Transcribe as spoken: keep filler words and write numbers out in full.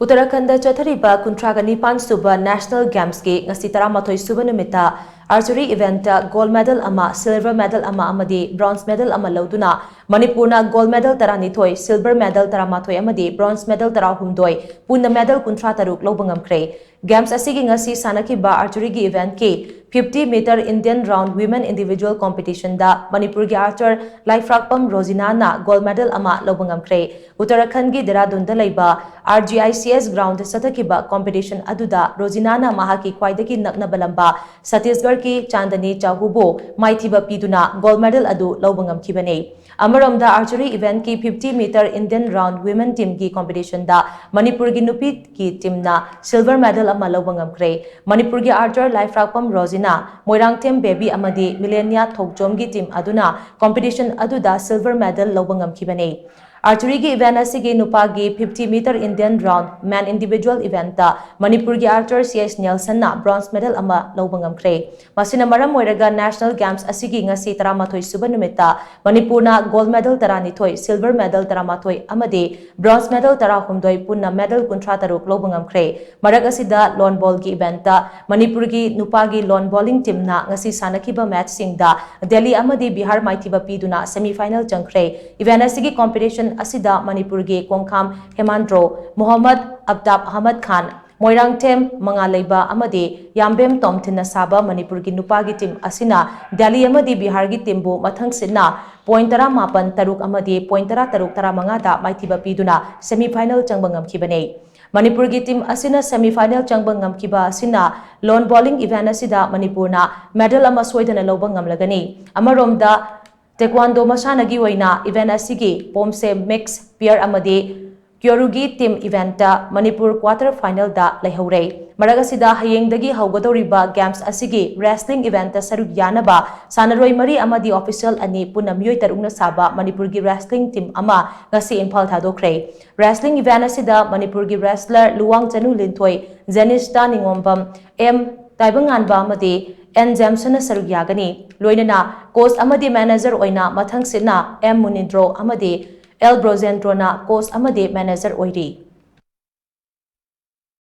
ꯎꯠꯇꯔꯥꯈꯟꯗ ꯆꯠꯊꯔꯤꯕ ꯀꯨꯟꯊ꯭ꯔꯥꯒ ꯅꯤꯄꯥꯟ ꯁꯨꯕ National Gamesꯀꯤ ꯉꯁꯤ ꯇꯔꯥꯃꯥꯊꯣꯏ ꯁꯨꯕ ꯅꯨꯃꯤꯠꯇ archery eventꯇ gold medal ꯑꯃ, silver medal ꯑꯃ ꯑꯃꯗꯤ bronze medal ꯑꯃ ꯂꯧꯗꯨꯅ ꯃꯅꯤꯄꯨꯔꯅ gold medal ꯇꯔꯥꯅꯤꯊꯣꯏ, silver medal ꯇꯔꯥꯃꯥꯊꯣꯏ ꯑꯃꯗꯤ bronze medal ꯇꯔꯥꯍꯨꯝꯗꯣꯏ, ꯄꯨꯟꯅ medal ꯀꯨꯟꯊ꯭ꯔꯥ ꯇꯔꯨꯛ ꯂꯧꯕ ꯉꯝꯈ꯭ꯔꯦ꯫ Games ꯑꯁꯤꯒꯤ ꯉꯁꯤ ꯁꯥꯟꯅꯈꯤꯕ archeryꯒꯤ eventꯀꯤ fifty meter Indian round women individual competitionꯗ ꯃꯅꯤꯄꯨꯔꯒꯤ archer ꯂꯥꯏꯐ꯭ꯔꯥꯛꯄꯝ ꯔꯣꯖꯤꯅꯥꯅ gold medal ꯑꯃ ꯂꯧꯕ ꯉꯝꯈ꯭ꯔꯦ꯫ ꯎꯠꯇꯔꯥꯈꯟꯗꯒꯤ ꯗꯦꯔꯥꯗꯨꯟꯗ ꯂꯩꯕ RGICS groundꯗ ꯆꯠꯊꯈꯤꯕ competition ꯑꯗꯨꯗ ꯔꯣꯖꯤꯅꯥꯅ ꯃꯍꯥꯛꯀꯤ ꯈ꯭ꯋꯥꯏꯗꯒꯤ ꯅꯛꯅꯕ ꯂꯝꯕꯥ ꯁꯇꯤꯁꯒꯔꯒꯤ ꯆꯥꯟꯗꯅꯤ ꯆꯥꯍꯨꯕꯨ ꯃꯥꯏꯊꯤꯕ ꯄꯤꯗꯨꯅ gold medal ꯑꯗꯨ ꯂꯧꯕ ꯉꯝꯈꯤꯕꯅꯤ꯫ ꯑꯃꯔꯣꯝꯗ archery eventꯀꯤ fifty meter Indian round women teamꯒꯤ competitionꯗ ꯃꯅꯤꯄꯨꯔꯒꯤ ꯅꯨꯄꯤꯒꯤ teamꯅ silver medal ꯑꯃ ꯂꯧꯕ ꯉꯝꯈ꯭ꯔꯦ꯫ ꯃꯅꯤꯄꯨꯔꯒꯤ archer ꯂꯥꯏꯐ꯭ꯔꯥꯛꯄꯝ ꯔꯣꯖꯤꯅꯥ, ꯃꯣꯏꯔꯥꯡꯊꯦꯝ ꯕꯦꯕꯤ ꯑꯃꯗꯤ ꯃꯤꯂꯦꯅꯤꯌꯥ ꯊꯣꯛꯆꯣꯝꯒꯤ team ꯑꯗꯨꯅ competition ꯑꯗꯨꯗ silver medal ꯂꯧꯕ ꯉꯝꯈꯤꯕꯅꯤ꯫ Archeryꯒꯤ event ꯑꯁꯤꯒꯤ ꯅꯨꯄꯥꯒꯤ fifty meter Indian round man individual eventꯇ ꯃꯅꯤꯄꯨꯔꯒꯤ archer C H Nelsonꯅ bronze medal ꯑꯃ ꯂꯧꯕ ꯉꯝꯈ꯭ꯔꯦ꯫ ꯃꯁꯤꯅ ꯃꯔꯝ ꯑꯣꯏꯔꯒ National Games ꯑꯁꯤꯒꯤ ꯉꯁꯤ ꯇꯔꯥꯃꯥꯊꯣꯏ ꯁꯨꯕ ꯅꯨꯃꯤꯠꯇ ꯃꯅꯤꯄꯨꯔꯅ gold medal ꯇꯔꯥꯅꯤꯊꯣꯏ, silver medal ꯇꯔꯥꯃꯥꯊꯣꯏ ꯑꯃꯗꯤ bronze medal ꯇꯔꯥꯍꯨꯝꯗꯣꯏ, ꯄꯨꯟꯅ medal ꯀꯨꯟꯊ꯭ꯔꯥ ꯇꯔꯨꯛ ꯂꯧꯕ ꯉꯝꯈ꯭ꯔꯦ꯫ ꯃꯔꯛ ꯑꯁꯤꯗ lawn ballꯒꯤ eventꯇ ꯃꯅꯤꯄꯨꯔꯒꯤ ꯅꯨꯄꯥꯒꯤ lawn bowling teamꯅ ꯉꯁꯤ ꯁꯥꯟꯅꯈꯤꯕ matchꯁꯤꯡꯗ ꯗꯦꯜꯂꯤ ꯑꯃꯗꯤ ꯕꯤꯍꯥꯔ ꯃꯥꯏꯊꯤꯕ ꯄꯤꯗꯨꯅ semi final ꯆꯪꯈ꯭ꯔꯦ꯫ Event ꯑꯁꯤꯒꯤ competition ꯑꯁꯤꯗ ꯃꯅꯤꯄꯨꯔꯒꯤ ꯀꯣꯡꯈꯥꯝ ꯍꯦꯃꯥꯟꯗ꯭ꯔꯣ, ꯃꯣꯍꯝꯃꯗ ꯑꯕꯇꯥꯕ ꯑꯍꯃꯗ ꯈꯥꯟ, ꯃꯣꯏꯔꯥꯡꯊꯦꯝ ꯃꯉꯥꯂꯩꯕ ꯑꯃꯗꯤ ꯌꯥꯝꯕꯦꯝ ꯇꯣꯝꯊꯤꯟꯅ ꯁꯥꯕ ꯃꯅꯤꯄꯨꯔꯒꯤ ꯅꯨꯄꯥꯒꯤ team ꯑꯁꯤꯅ ꯗꯦꯜꯂꯤ ꯑꯃꯗꯤ ꯕꯤꯍꯥꯔꯒꯤ teamꯕꯨ ꯃꯊꯪꯁꯤꯠꯅ point ꯇꯔꯥꯃꯥꯄꯟ ꯇꯔꯨꯛ ꯑꯃꯗꯤ point ꯇꯔꯥ ꯇꯔꯨꯛ ꯇꯔꯥꯃꯉꯥꯗ ꯃꯥꯏꯊꯤꯕ ꯄꯤꯗꯨꯅ semi final ꯆꯪꯕ ꯉꯝꯈꯤꯕꯅꯤ꯫ ꯃꯅꯤꯄꯨꯔꯒꯤ team ꯑꯁꯤꯅ semi final ꯆꯪꯕ ꯉꯝꯈꯤꯕ ꯑꯁꯤꯅ lawn bowling event ꯑꯁꯤꯗ ꯃꯅꯤꯄꯨꯔꯅ medal ꯑꯃ ꯁꯣꯏꯗꯅ ꯂꯧꯕ ꯉꯝꯂꯒꯅꯤ꯫ ꯑꯃꯔꯣꯝꯗ, taekwondo ꯃꯁꯥꯟꯅꯒꯤ ꯑꯣꯏꯅ event ꯑꯁꯤꯒꯤ ꯄꯣꯝꯁꯦ mix pair ꯑꯃꯗꯤ ꯀ꯭ꯌꯣꯔꯨꯒꯤ team eventꯇ ꯃꯅꯤꯄꯨꯔ quarter finalꯗ ꯂꯩꯍꯧꯔꯦ꯫ ꯃꯔꯛ ꯑꯁꯤꯗ, ꯍꯌꯦꯡꯗꯒꯤ ꯍꯧꯒꯗꯧꯔꯤꯕ games ꯑꯁꯤꯒꯤ wrestling eventꯇ ꯁꯔꯨꯛ ꯌꯥꯅꯕ ꯁꯥꯟꯅꯔꯣꯏ ꯃꯔꯤ ꯑꯃꯗꯤ official ꯑꯅꯤ, ꯄꯨꯟꯅ ꯃꯤꯑꯣꯏ ꯇꯔꯨꯛꯅ ꯁꯥꯕ ꯃꯅꯤꯄꯨꯔꯒꯤ wrestling team ꯑꯃ ꯉꯁꯤ ꯏꯝꯐꯥꯜ ꯊꯥꯗꯣꯛꯈ꯭ꯔꯦ꯫ Wrestling event ꯑꯁꯤꯗ ꯃꯅꯤꯄꯨꯔꯒꯤ wrestler ꯂꯨꯋꯥꯡ ꯆꯅꯨ ꯂꯤꯟꯊꯣꯏ, ꯖꯦꯅꯤꯁꯇꯥ ꯅꯤꯉꯣꯝꯕꯝ, ꯑꯦꯝ ꯇꯥꯏꯕꯪꯉꯥꯟꯕ ꯑꯃꯗꯤ ꯑꯦꯟ ꯖꯦꯝꯁꯟꯅ ꯁꯔꯨꯛ ꯌꯥꯒꯅꯤ꯫ ꯂꯣꯏꯅꯅ coach ꯑꯃꯗꯤ manager ꯑꯣꯏꯅ ꯃꯊꯪꯁꯤꯠꯅ ꯑꯦꯝ ꯃꯨꯅꯤꯟꯗ꯭ꯔꯣ ꯑꯃꯗꯤ ꯑꯦꯜ ꯕ꯭ꯔꯣꯖꯦꯟꯗ꯭ꯔꯣꯅ coach ꯑꯃꯗꯤ manager ꯑꯣꯏꯔꯤ꯫